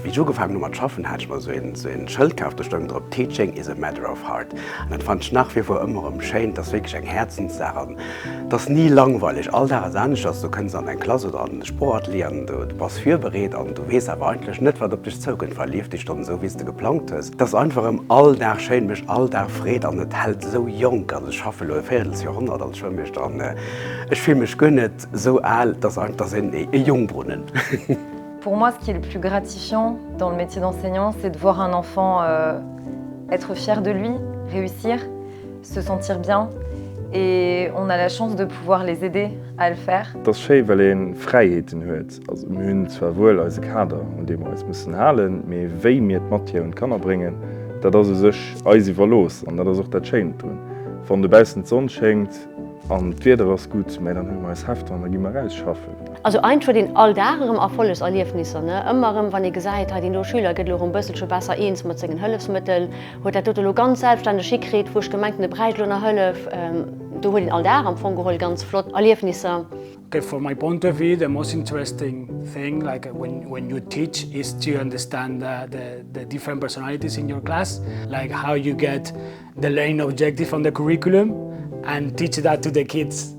Wéi ech ugefaangen hu mat schaffen, hat ech mer esou een, esou een Schëld kaf, do stoung drop, Teaching is a matter of heart. An dat fannen ech nach wie vor ëmmer erëm schéin. Et ass wierklech eng Häerzenssaach an et ass ni langweileg. All Dag ass aneschters. Du kënns an eng Klass oder an e Sprooch-Atelier an du bass virbereet an du weess awer eigentlech net, wat op dech zoukënnt. Verlieft déi Stonn esou, wéi s de geplangt hues. Et ass einfach erëm all Dag schéin, mécht all Dag Freed an et hält esou jonk. Also ech schaffe elo e Véierelsjoerhonnert als Schoulmeeschter an ech fille mech guer net esou al. Et ass einfach, et ass een e Jungbrunnen. Pour moi, ce qui est le plus gratifiant dans le métier d'enseignant, c'est de voir un enfant euh, être fier de lui, réussir, se sentir bien et on a la chance de pouvoir les aider à le faire. Et ass schéi well ee Fräiheeten huet. Also mir hunn zwar wuel eise Kader un dee mer eis mussen halen, mee wéi mir d'Matière un d'Kanner bréngen, dat ass u sech eis iwwerlooss an dat ass och dat Schéint drun. Wann dobaussen d'Sonn schéngt an d'Wieder ass gutt, mä dann huele mer eis Hefter an da gi mer eraus schaffen. Also eigentlech huet een all Dag erëm Erfollegserliefnisser, ne? Ëmmer erëm wann ee gesäit, hei deen do Schüler gëtt elo erëm bësselche besser eens mat sengen Hëllefsmëttel, huet dat dote elo ganz selbstständeg hikritt, wou ech gemengt hunn, e bräicht elo nach Hëllef. Do huet een all Dag am Fong geholl ganz flott Erliefnisser. Okay, from my point of view, the most interesting thing, like when, when you teach, is to understand the, the, the different personalities in your class, like how you get the learning objective on the curriculum and teach that to the kids.